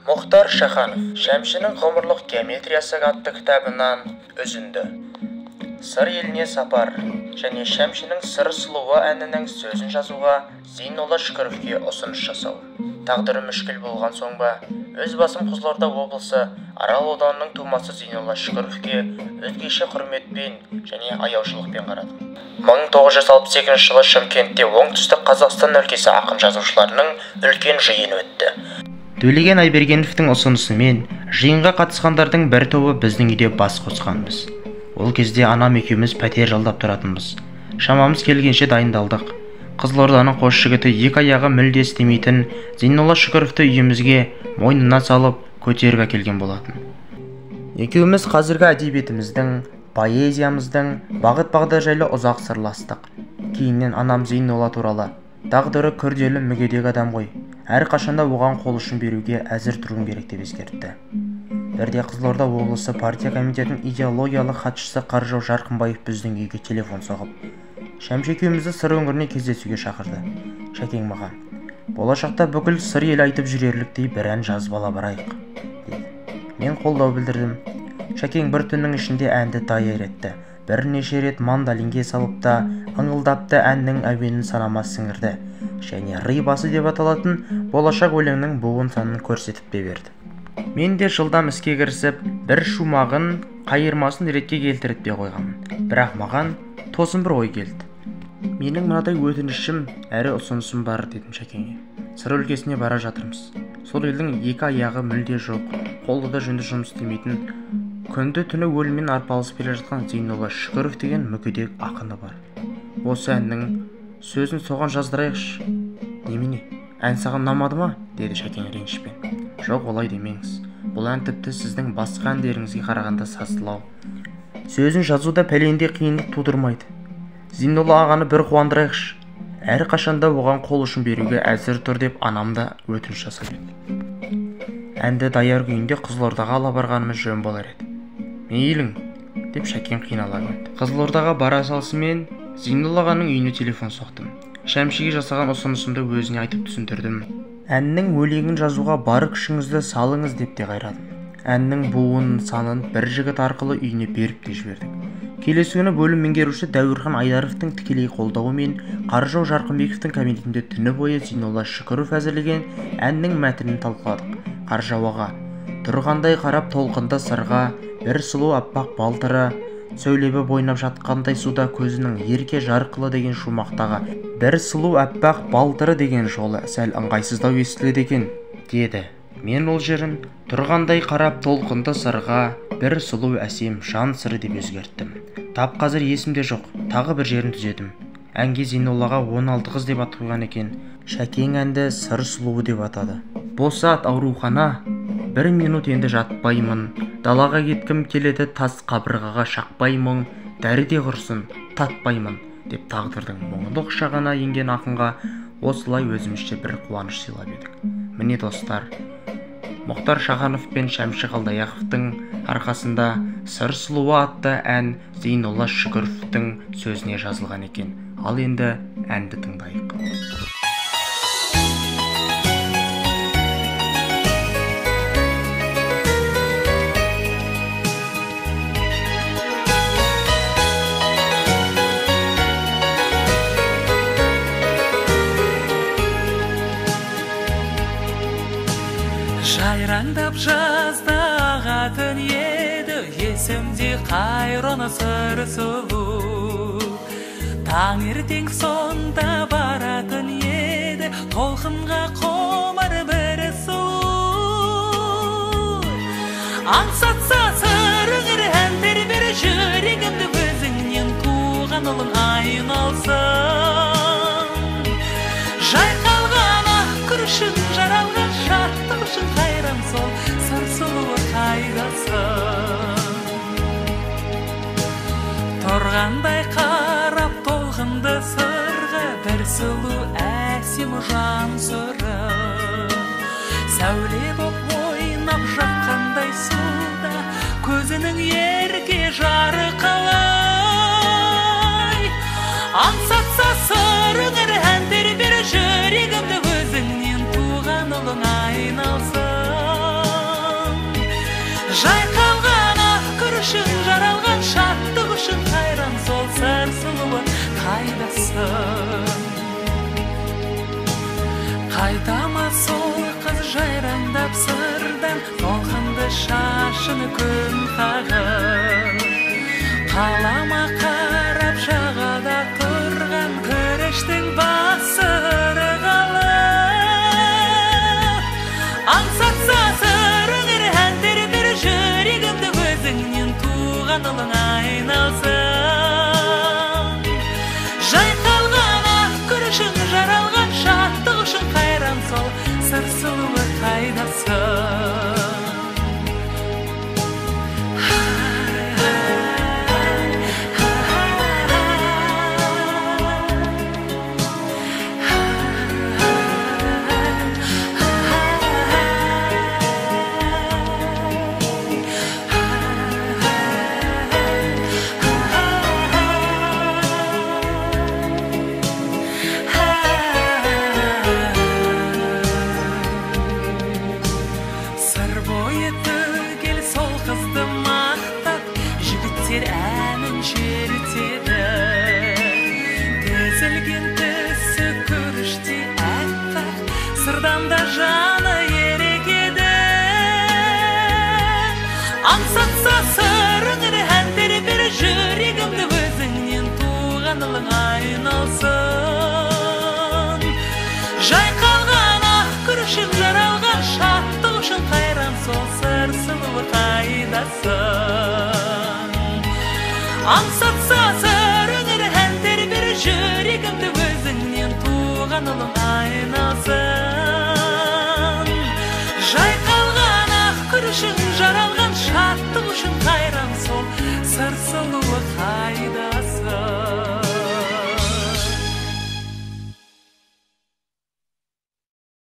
Мұхтар Шаханов Шәмшінің ғұмырлық геометриясы атты кітабынан үзінді. Сыр еліне сапар және Шәмшінің Сыр сұлуы әнінің сөзін жазуға Зейнолла Шүкіровке ұсыныс жасау. Тағдыры мүшкіл болған соң ба, өз басым Қызылорда облысы Арал ауданының тумасы Зейнолла Шүкіровке өзгеше құрметпен және аяушылықпен қарадым. 1962 жылы Шымкентте Оңтүстік Қазақстан өлкесі ақын жазушыларының үлкен жиыны өтті. Төлеген Айбергеновтің ұсынысымен жиынға қатысқандардың бір тобы біздің үйде бас қосқанбыз. Ол кезде анам екеуміз пәтер жалдап тұратынбыз. Шамамыз келгенше дайындалдық. Қызылорданың қос жігіті екі аяғы мүлде істемейтін Зейнолла Шүкіровті үйімізге мойнына салып көтеріп әкелген болатын. Екеуміз қазіргі әдебиетіміздің, поэзиямыздың бағыт-бағдар жайлы ұзақ сырластық. Кейіннен анам Зейнолла туралы: тағдыры күрделі мүгедек адам ғой, әрқашанда оған қол ұшын беруге әзір тұруым керек деп ескертті. Бірде Қызылорда облысы партия комитетінің идеологиялық хатшысы Қаржау Жарқынбаев біздің үйге телефон соғып, Шәмші екеумізді Сыр өңіріне кездесуге шақырды. Шәкең маған: болашақта бүкіл Сыр елі айтып жүрерліктей бір ән жазып ала барайық, деді. Мен қолдау білдірдім. Шәкең бір түннің ішінде әнді даяр етті. Бірнеше рет мандолинге салып та, ыңылдап та әннің әуенін санама сіңірді. Және рибасы деп аталатын болашақ өлеңнің буын санын көрсетіп те берді. Мен де жылдам іске кірісіп, бір шумағын, қайырмасын ретке келтіріп те қойғанмын. Бірақ маған тосын бір ой келді. Менің мынадай өтінішім әрі ұсынысым бар, дедім Шәкеңе. Сыр өлкесіне бара жатырмыз. Сол елдің екі аяғы мүлде жоқ, қолы да жөнді жұмыс істемейтін, күнді түні өліммен арпалысып келе жатқан Зейнолла Шүкіров деген мүгедек ақыны бар. Осы әннің сөзін соған жаздырайықшы. Немене, ән саған ұнамады ма? Деді Шәкең ренішпен. Жоқ, олай демеңіз. Бұл ән тіпті сіздің басқа әндеріңізге қарағанда саздылау. Сөзін жазуда пәлендей қиындық тудырмайды. Зейнолла ағаны бір қуандырайықшы. Әрқашанда оған қол ұшын беруге әзір тұр деп анам да өтініш жасап еді. Әнді даяр күйінде Қызылордаға ала барғанымыз жөн болар еді. Мейлің, деп Шәкең қинала күлді. Қызылордаға бара салысымен Зейнолла ағаның үйіне телефон соқтым. Шәмшіге жасаған ұсынысымды өзіне айтып түсіндірдім. Әннің өлеңін жазуға бар күшіңізді салыңыз деп те қайрадым. Әннің буын санын бір жігіт арқылы үйіне беріп те жібердік. Келесі күні бөлім меңгеруші Дәуірхан Айдаровтың тікелей қолдауымен Қаржау Жарқынбековтің кабинетінде түні бойы Зейнолла Шүкіров әзірлеген әннің мәтінін талқыладық. Қаржау аға: тұрғандай қарап толқынды сырға, бір сұлу аппақ балтыры, сөйлебі ойнап жатқандай суда көзінің ерке жарқылы деген шумақтағы бір сұлу аппақ балтыры деген жолы сәл ыңғайсыздау естіледі екен, деді. Мен ол жерін тұрғандай қарап толқынды сырға, бір сұлу әсем жан сыры деп өзгерттім. Тап қазір есімде жоқ, тағы бір жерін түзедім. Әнге Зейноллаға 16 қыз деп ат қойған екен. Шәкең әнді Сыр сұлуы деп атады. Босат аурухана, бір минут енді жатпаймын, далаға кеткім келеді, тас қабырғаға шақпаймын, дәрі де құрсын, татпаймын, деп тағдырдың мұңлық шағына енген ақынға осылай өзімізше бір қуаныш сыйлап едік. Міне достар, Мұхтар Шаханов пен Шәмші Қалдаяқовтың арқасында Сыр сұлуы атты ән Зейнолла Шүкіровтің сөзіне жазылған екен. Ал енді әнді тыңдайық. Жайраңдап жазда ағатын еді, есімде қайран Сыр сұлу. Таңертең сонда баратын еді, толқынға құмар бір сұлу. Аңсатса Сыр өңірі ән тербер жүрегімді, өзіңнен туған ұлың айналсын. Жайқалған ақ күрішін, жаралған шаттық үшін қайран сол Сыр сұлуы қайдасың? Тұрғандай қарап толқынды сырға, бір сұлу әсем жан сыры. Сәуле боп ойнап жатқандай суда, көзінің ерке жарқылай. Аңсатса Сыр өңірі ән тербер жүрегімді, өзіңнен туған ұлың айналсын. Жайқалған ақ күрішің, жаралған шаттық үшін қайран сол Сыр сұлуы қайдасың? Қайта ма сол қыз жайраңдап сырдан, толқынды шашын күн қағып? Қалама қарап жағада тұрған күріштің басы ырғалып. Аңсатса Сыр өңірі ән тербер жүрегімді, өзіңнен туған ұлың айналсын. Жайқалған ақ күрішің, жаралған шаттық үшін қайран сол Сыр сұлуы қайдасың? Сыр бойы түгел сол қызды мақтап, жігіттер әнін шертеді. Тізілген түсі күріштей әппақ, сырдан да жаны ерек еді. Аңсатса Сыр өңірі ән тербер жүрегімді, өзіңнен туған ұлың айналсын. Жайқалған ақ күрішің, жаралған шаттық үшін қайран сол Сыр сұлуы қайдасың? Аңсатса Сыр өңірі ән тербер жүрегімді, өзіңнен туған ұлың айналсын. Жайқалған ақ күрішің, жаралған шаттық үшін қайран сол Сыр сұлуы қайдасың?